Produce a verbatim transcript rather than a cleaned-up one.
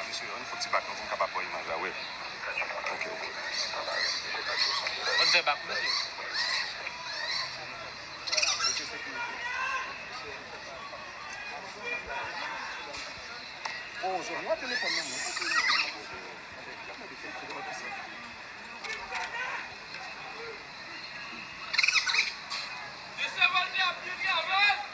Mesye, ann fè ti bak nou pou m kapab pran imaj la, wi. Ok, ok. Ann fè bak, mesye. Oh, Joshua, telefòn nan mwen. Mesye Voltaire ap byen travay.